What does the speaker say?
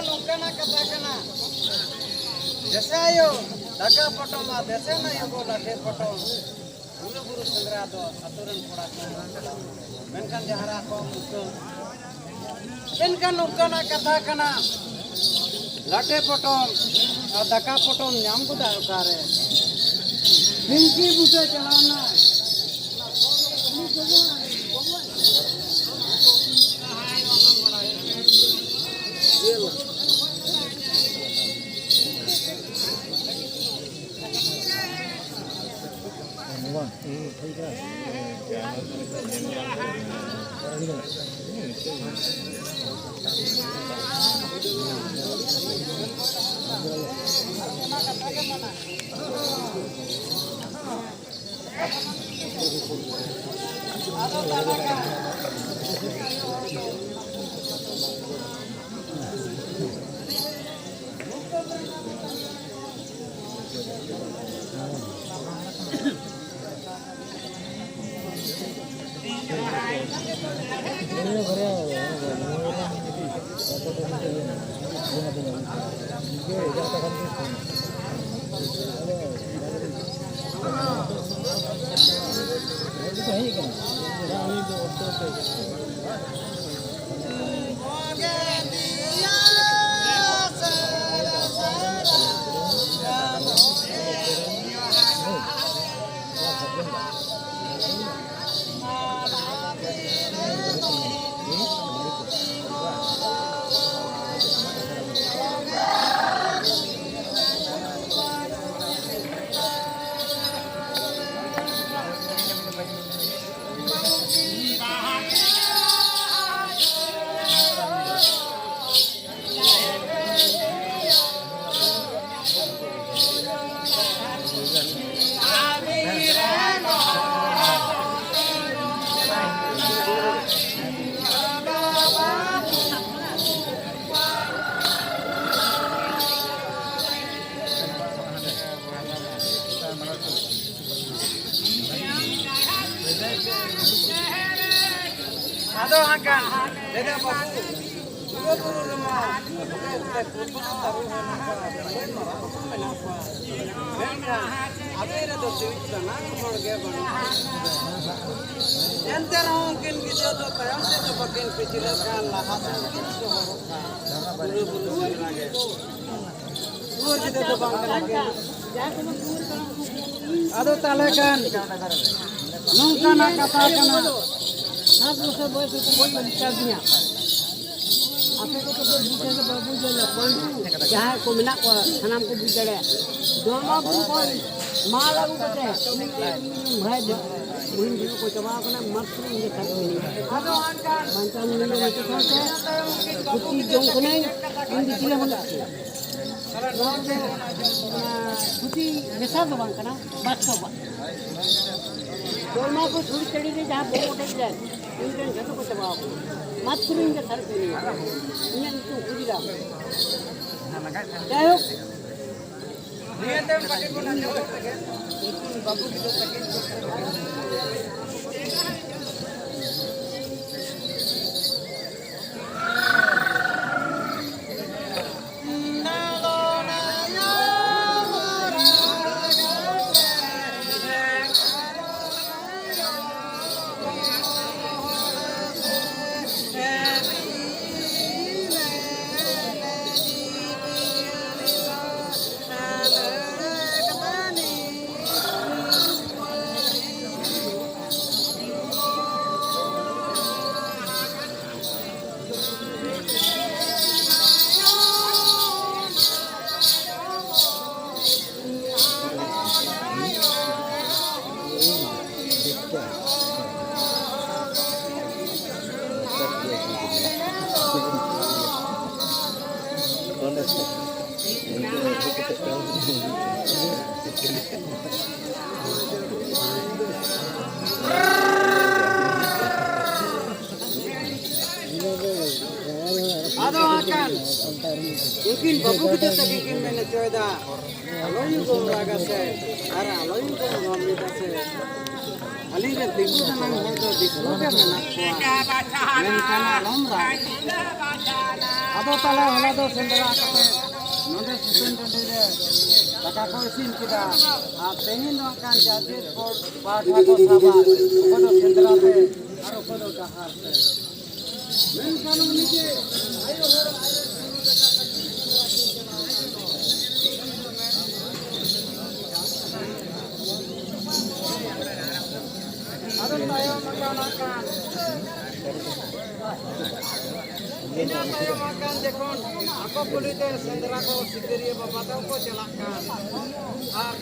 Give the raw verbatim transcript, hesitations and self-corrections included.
ᱱᱚᱝᱠᱟᱱᱟᱜ ᱠᱟᱛᱷᱟ ᱠᱟᱱᱟ, ᱫᱮᱥᱮ ᱟᱭᱳ ᱫᱟᱠᱟ ᱯᱚᱴᱚᱢ ᱟᱨ ᱫᱮᱥᱮ ᱟᱭᱳ ᱜᱚ ᱞᱟᱴᱷᱮ ᱯᱚᱴᱚᱢ᱾ ᱵᱩᱨᱩ ᱵᱩᱨᱩ ᱥᱮᱸᱫᱽᱨᱟ ᱫᱚ ᱟᱹᱛᱩ ᱨᱮᱱ ᱠᱚᱲᱟ ᱠᱚ ᱪᱟᱞᱟᱣ᱾ ᱢᱮᱱᱠᱷᱟᱱ ᱡᱟᱦᱟᱸ ᱨᱮ ᱟᱠᱚ ᱩᱱᱠᱩ, ᱢᱮᱱᱠᱷᱟᱱ ᱱᱚᱝᱠᱟᱱᱟᱜ ᱠᱟᱛᱷᱟ ᱠᱟᱱᱟ, ᱞᱟᱴᱷᱮ ᱯᱚᱴᱚᱢ ᱟᱨ ᱫᱟᱠᱟ ᱯᱚᱴᱚᱢ ᱧᱟᱢ ᱜᱚᱫᱟ ᱚᱠᱟᱨᱮ? ᱯᱤᱝᱠᱤ ᱵᱩᱴᱟᱹ ᱪᱟᱞᱟᱣ ᱮᱱᱟᱭ᱾ ᱟᱫᱚ ᱦᱟᱸᱜ ᱠᱷᱟᱱ ᱞᱟᱹᱭᱫᱟ ᱵᱟᱹᱵᱩ, ᱵᱚᱸᱜᱟ ᱵᱩᱨᱩ ᱨᱮᱢᱟ ᱢᱮᱱᱠᱷᱟᱱ ᱟᱯᱮ ᱨᱮᱫᱚ ᱥᱤᱢᱤᱡ ᱥᱟᱱᱟᱢ ᱦᱚᱲ ᱜᱮ ᱵᱟᱹᱱᱩᱜ ᱠᱚᱣᱟ᱾ ᱮᱱᱛᱮ ᱨᱮᱦᱚᱸ ᱩᱱᱠᱤᱱ ᱜᱤᱫᱽᱨᱟᱹ ᱫᱚ ᱛᱟᱭᱚᱢ ᱥᱮᱫ ᱫᱚ ᱵᱟᱹᱠᱤᱱ ᱯᱤᱪᱷᱞᱟᱹᱜ ᱠᱟᱱ, ᱞᱟᱦᱟ ᱥᱮᱫ ᱜᱮᱠᱤᱱ ᱥᱚᱦᱚᱨᱚᱜ ᱠᱟᱱ᱾ ᱯᱩᱨᱟᱹ ᱵᱩᱨᱩ ᱥᱮᱸᱫᱽᱨᱟ ᱜᱮ᱾ ᱯᱩᱨᱟᱹ ᱜᱤᱫᱽᱨᱟᱹ ᱫᱚ ᱵᱟᱝ ᱠᱟᱱᱟ ᱠᱤᱱ᱾ ᱟᱫᱚ ᱛᱟᱦᱞᱮ ᱠᱷᱟᱱ ᱱᱚᱝᱠᱟᱱᱟᱜ ᱠᱟᱛᱷᱟ ᱠᱟᱱᱟ᱾ ᱥᱟᱛ ᱵᱚᱪᱷᱚᱨ ᱵᱚᱭᱮᱥ ᱨᱮᱠᱚ ᱜᱚᱡ ᱵᱟᱧᱪᱟᱣ ᱫᱤᱧᱟ᱾ ᱟᱯᱮ ᱠᱚᱫᱚ ᱯᱮ ᱵᱩᱡᱽ ᱫᱟᱲᱮᱭᱟᱜᱼᱟ, ᱵᱟᱵᱩ ᱡᱟᱦᱟᱸ ᱯᱟᱹᱱᱰᱩ ᱡᱟᱦᱟᱸᱭ ᱠᱚ ᱢᱮᱱᱟᱜ ᱠᱚᱣᱟ, ᱥᱟᱱᱟᱢ ᱠᱚ ᱵᱩᱡᱽ ᱫᱟᱲᱮᱭᱟᱜᱼᱟ᱾ ᱫᱚᱞᱢᱟ ᱵᱩᱨᱩ ᱠᱷᱚᱱ ᱢᱟᱞ ᱟᱹᱜᱩ ᱠᱟᱛᱮ ᱩᱱᱤ ᱵᱷᱟᱭ ᱫᱚ ᱵᱩᱦᱤᱱ ᱡᱤᱣᱤ ᱠᱚ ᱪᱟᱵᱟᱣ ᱠᱟᱱᱟ, ᱢᱟᱛᱨᱚ ᱤᱧ ᱜᱮ ᱠᱷᱟᱴᱚ ᱢᱤᱱᱟᱹᱧᱟ᱾ ᱵᱟᱧᱪᱟᱣ ᱢᱤᱱᱟᱹᱧᱟ ᱢᱮᱱᱛᱮ ᱥᱟᱶᱛᱮ ᱯᱷᱩᱨᱛᱤ ᱡᱚᱝ ᱠᱟᱹᱱᱟᱹᱧ, ᱤᱧ ᱫᱚ ᱪᱤᱞᱤ ᱦᱚᱸ ᱵᱟᱹᱱᱩᱜ ᱠᱚᱣᱟ᱾ ᱱᱚᱣᱟ ᱫᱚ, ᱚᱱᱟ, ᱯᱷᱩᱨᱛᱤ ᱢᱮᱥᱟ ᱫᱚ ᱵᱟᱝ ᱠᱟᱱᱟ, ᱵᱟᱥᱛᱚᱵ᱾ ᱫᱚᱞᱢᱟ ᱠᱚ ᱥᱩᱨ ᱪᱟᱹᱲᱤ ᱨᱮ ᱡᱟᱦᱟᱸ ᱵᱚᱦᱚᱜ ᱚᱰᱮᱡ ᱞᱮᱱ, ᱩᱱᱤ ᱨᱮᱱ ᱡᱷᱚᱛᱚ ᱠᱚ ᱪᱟᱵᱟᱣ ᱠᱟᱱᱟ᱾ ᱢᱟᱛᱨᱚ ᱤᱧ ᱜᱮ ᱥᱟᱨᱮᱡ ᱢᱤᱱᱟᱹᱧᱟ᱾ ᱤᱧᱟᱹᱜ ᱧᱩᱛᱩᱢ ᱠᱷᱩᱫᱤᱨᱟᱢ᱾ ᱡᱟᱭᱦᱳᱠ, ᱱᱤᱭᱟᱹ ᱛᱟᱭᱚᱢ ᱠᱟᱹᱴᱤᱡ ᱵᱚᱱ ᱟᱸᱡᱚᱢ ᱞᱮᱜᱮ᱾ ᱩᱱᱠᱤᱱ ᱵᱟᱹᱵᱩ ᱜᱤᱫᱽᱨᱟᱹ ᱛᱟᱹᱠᱤᱱ ᱠᱚ ᱟᱫᱚ ᱦᱟᱸᱜ ᱠᱷᱟᱱ ᱩᱱᱠᱤᱱ ᱵᱟᱹᱵᱩ ᱜᱤᱫᱽᱨᱟᱹ ᱛᱟᱹᱠᱤᱱ ᱠᱤᱱ ᱢᱮᱱ ᱦᱚᱪᱚᱭᱮᱫᱟ, ᱟᱞᱚᱭ ᱜᱚᱢ ᱨᱟᱜᱟ ᱥᱮ ᱟᱨ ᱟᱞᱚᱭ ᱜᱚᱢ ᱨᱟᱜᱟ ᱥᱮ᱾ ᱟᱹᱞᱤᱧ ᱨᱮᱱ ᱫᱤᱠᱩ ᱥᱟᱱᱟᱢ ᱦᱚᱲ ᱫᱚ ᱫᱤᱠᱩ ᱜᱮ ᱢᱮᱱᱟᱜ ᱠᱚᱣᱟ, ᱢᱮᱱᱠᱷᱟᱱ ᱟᱞᱚᱢ ᱨᱟᱜ᱾ ᱟᱫᱚ ᱛᱟᱦᱞᱮ ᱦᱚᱞᱟ ᱫᱚ ᱥᱮᱸᱫᱽᱨᱟ ᱠᱟᱛᱮ ᱱᱚᱰᱮ ᱥᱩᱛᱟᱹᱱ ᱴᱟᱺᱰᱤ ᱨᱮ ᱫᱟᱠᱟ ᱠᱚ ᱤᱥᱤᱱ ᱠᱮᱫᱟ, ᱟᱨ ᱛᱮᱦᱮᱧ ᱫᱚ ᱦᱟᱸᱜ ᱠᱷᱟᱱ ᱡᱟᱨ ᱡᱮᱨ ᱯᱟᱦᱴᱟ ᱠᱚ ᱥᱟᱵᱟ, ᱚᱠᱚᱭ ᱫᱚ ᱥᱮᱸᱫᱽᱨᱟ ᱛᱮ ᱟᱨ ᱚᱠᱚᱭ ᱫᱚ ᱰᱟᱦᱟᱨ ᱛᱮ᱾ ᱢᱮᱱᱠᱷᱟᱱ ᱩᱱᱤ ᱡᱮ ᱟᱭᱳ ᱦᱚᱲ ᱟᱫᱚ ᱛᱟᱭᱚᱢ ᱟᱠᱟᱱᱟ ᱠᱟᱱ᱾ ᱤᱱᱟᱹ ᱛᱟᱭᱚᱢ ᱟᱠᱟᱱ ᱡᱚᱠᱷᱚᱱ ᱟᱠᱚ ᱠᱩᱞᱤᱛᱮ ᱥᱮᱸᱫᱽᱨᱟ ᱠᱚ ᱥᱤᱠᱟᱹᱨᱤᱭᱟᱹ ᱵᱟᱵᱟ ᱛᱟᱠᱚ ᱠᱚ ᱪᱟᱞᱟᱜ ᱠᱟᱱ᱾ ᱟᱨ